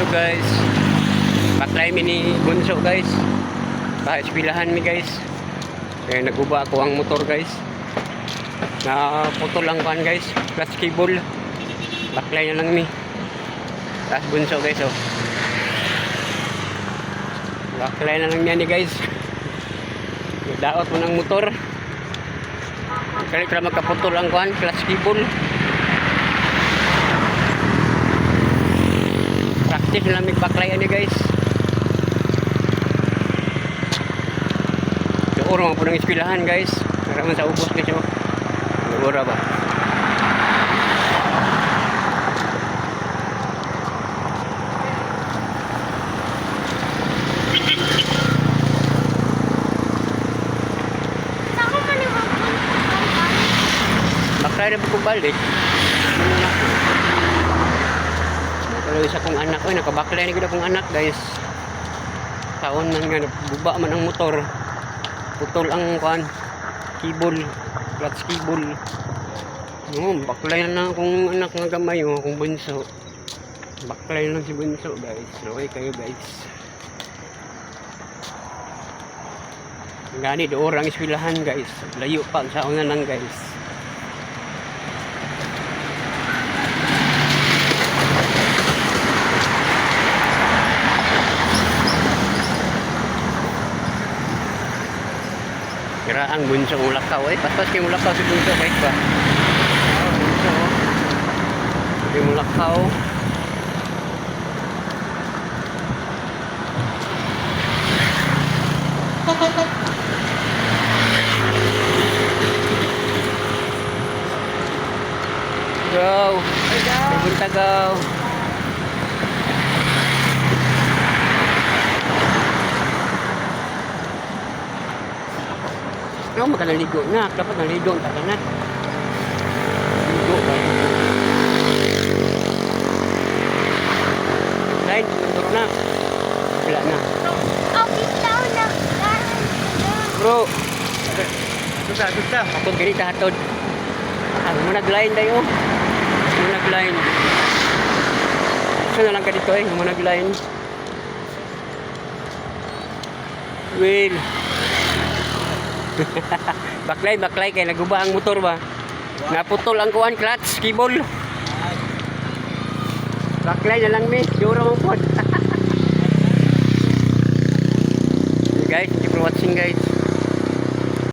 Guys. Baklay mi ni Bunso, guys. Pa eskwelahan mi, guys. Kaya naguba ako ang motor, guys. Naputol ang kuan, guys. Clutch cable. Baklay na lang mi. Tapos Bunso, guys, oh. Baklay na lang niya ni, guys. Daot mo ng motor. Kaya kaya magkaputol ang kuan, clutch cable. Practice na lang baklay ani, guys. Doon mga po ng eskwelahan, guys. Para man sa ubos, guys, oh. Doon ba? Saan ko man yung Baklay na po ko balik. Ano na ako? Tuloy sa kong anak. Uy, nakabaklay na gid akong anak, guys. Taon man nga, buba man ang motor. Putol ang kuan, cable, clutch cable. No, baklay na akong anak nga gamay, oh, akong bunso. Baklay na lang si bunso, guys. Okay kayo, guys. Gani, doon ang eskwelahan, guys. Layo pa sa una lang, guys. Kira ang bunso ng lakaw eh. Paspas kay mulakaw si bunso kahit ba? Oh, bunso, oh. Kay mulakaw. Go! Pupunta, go! Ikaw makanaligo na. Dapat naligo ang taka na. Ligo ba? Ligo. Right, turo na. Wala na. Oh, bitaw na. Bro, Susa, susa. hatod ganito hatod. Ah, muna line tayo. Muna line. So na lang ka dito eh, muna line. Will. Baklay, baklay kay naguba ang motor ba? Naputol ang kuan clutch cable. Baklay na lang mi, duro mo pod. Guys, thank you for watching, guys.